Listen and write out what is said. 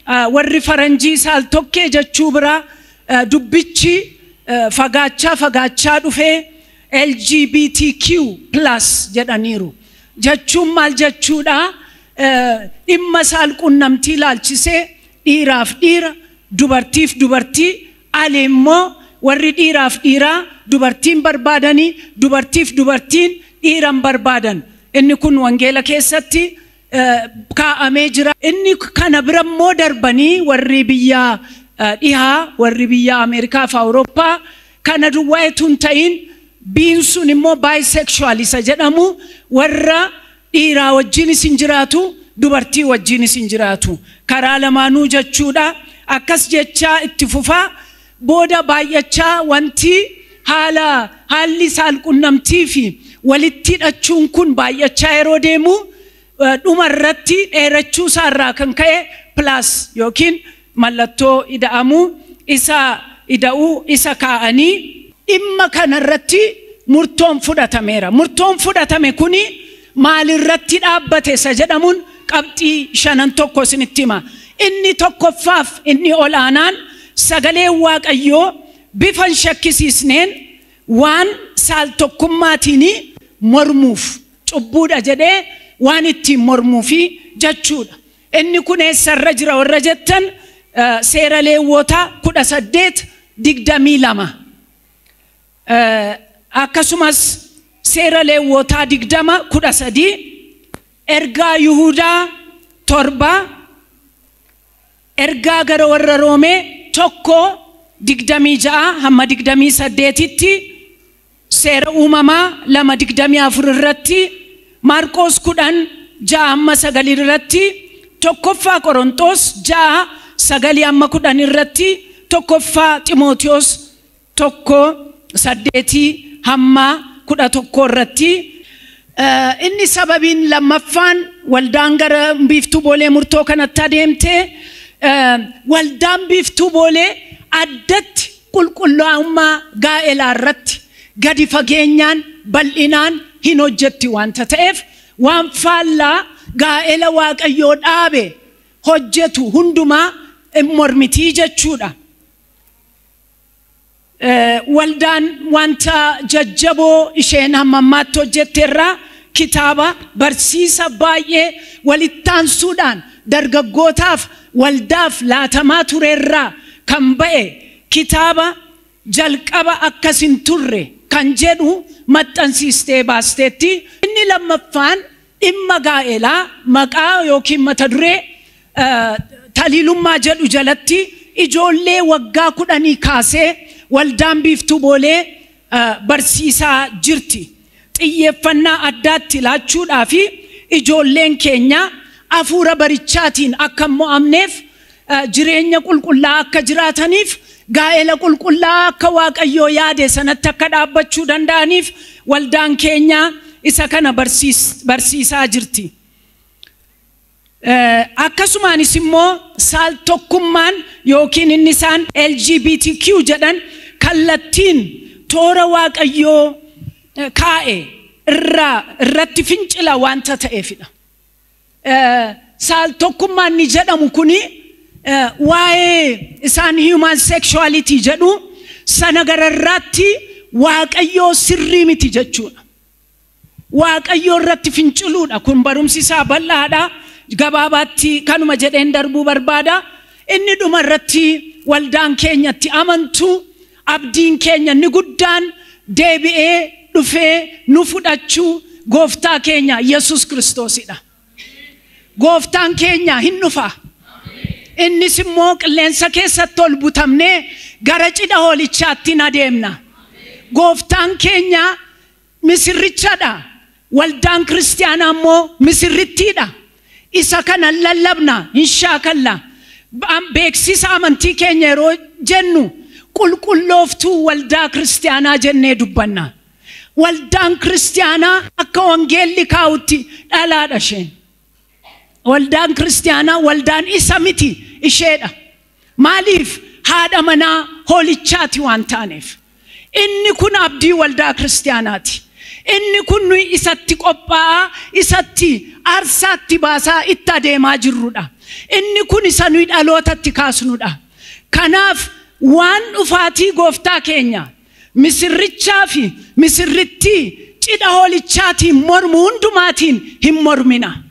warri faranjii saal-tokkee jechuu bira dubbichi fagaachaa fagaachaa dhufee LGBTQ plus jedhaniiru. Jechuun maal jechuudha? Dhimma saal-qunnamtii ilaalchisee dhiiraaf dhiira, dubartiif dubartii, ali immoo warri dhiiraaf dhiiraa dubartiin barbaadanii, dubartiif dubartiin dhiiran barbaadan. Inni kun wangeela keessatti kaa'amee jira. Inni kana bira immoo darbanii warri biyya dhihaa, warri biyya Ameerikaa fi Awurooppaa kana duwwaa utuu hin ta'in biin sun immoo bisexual isa jedhamu, warra dhiiraa wajjinis hin jiraatu, dubartii wajjinis hin jiraatu. Karaa lamaanuu jechuudha. Akkas jechaa itti fufaa booda baay'achaa wanti haalli saalqunnamtii fi walitti hidhachuun kun baay'achaa yeroo deemu dhuma irratti dheerachuu isaarraa kan ka'e plus yookiin mallattoo ida'amuu isa ida'uu isa kaa'anii dhimma kanarratti murtoon fudhatameera. Murtoon fudhatame kuni maalirratti dhaabbate isa jedhamuun qabxii shanan tokko isinitti hima. Inni tokkoffaaf inni ol'aanaan sagalee Waaqayyoo bifa hin shakkisiisneen waan saal-tokkummaatiin mormuuf cubbuudha jedhee waan ittiin mormuufi jechuudha. Inni kun eessarra jira warra jettan seera Leewwotaa 18:22. Akkasumas seera Leewwotaa 20:13, ergaa Yihudaa 7, ergaa gara warra Roomee 1:26 hamma 28tti, seera uumamaa 2:24 irratti, Maarqoos 10:6 hamma 9 irratti, 1ffaa Qorontos 6:9 hamma 10 irratti, 1ffaa Ximootiyoos 1:8 hamma 11 irratti. Inni sababiin lammaffaan waldaan gara biiftuu boolee murtoo kanatti adeemte, waldaan biiftuu boolee addatti qulqullaa'ummaa gaa'elaa irratti gadi fageenyaan bal'inaan hin hojjetti waanta ta'eef waan faallaa gaa'ela Waaqayyoo dhaabe hojjetu hundumaa mormitii jechuudha. Waldaan wanta jajjaboo isheen hamma ammaatti hojjetteerraa kitaaba barsiisa baay'ee walittaansuudhaan dargaggootaaf waldaaf laatamaa tureerraa kan ba'e kitaaba jalqaba akkas hin turre kan jedhu maxxansiistee baasteetti. Inni lammaffaan dhimma gaa'elaa maqaa yookiin mata duree taliilummaa jedhu jalatti ijoollee waggaa 10 kaasee waldaan biiftuu boolee barsiisaa jirti. Xiyyeeffannaa addaatti laachuudhaa fi ijoolleen keenya hafuura barichaatiin akka mo'amneef, jireenya qulqullaa akka jiraataniif, gaa'ela qulqullaa akka Waaqayyoo yaade sanatti akka dhaabbachuu danda'aniif waldaan keenya isa kana barsiisaa jirti. Akkasumaanis immoo saal-tokkummaan yookiin inni isaan LGBTQ jedhan kallattiin toora Waaqayyoo kaa'e irratti fincila wanta ta'eefidha. Saal-tokkummaan ni jedhamu kuni waa'ee isaan human sexuality jedhu sana gararraatti Waaqayyoo sirrii miti jechuudha. Waaqayyoo irratti finciluudha. Kun barumsi isaa bal'aadha. Gabaabaatti kanuma jedheen darbuu barbaada. Inni dhuma irratti waldaan keenyatti amantu, abdiin keenya inni guddaan deebi'ee dhufee nu fudhachuu gooftaa keenya Yesuus Kiristoosidha. Gooftaan keenya hin dhufa. Innis immoo qilleensa keessatti ol butamnee gara cidha hoolichaatti hin adeemna. Gooftaan keenya misirrichadha. Waldaan kiristaanaa immoo misirrittiidha. Isa kana lallabna, hin shaakalla. Beeksisa amantii keenya yeroo jennu qulqullooftuu waldaa kiristaanaa jennee dubbanna. Waldaan kiristaanaa akka wangeelli kaa'utti dhalaadha isheen. Waldaan kiristaanaa waldaan isa miti, isheedha. Maaliif? Haadha manaa hoolichaati waan taaneef. Inni kun abdii waldaa kiristaanaati. Inni kun nuyi isatti qophaa'aa, isatti aarsaatti baasaa itti adeemaa jirrudha. Inni kun isa nuyi dhalootatti kaasnudha. Kanaaf waan dhufaatii gooftaa keenya misirrichaa fi misirrittii cidha hoolichaatiin mormu hundumaatiin hin mormina.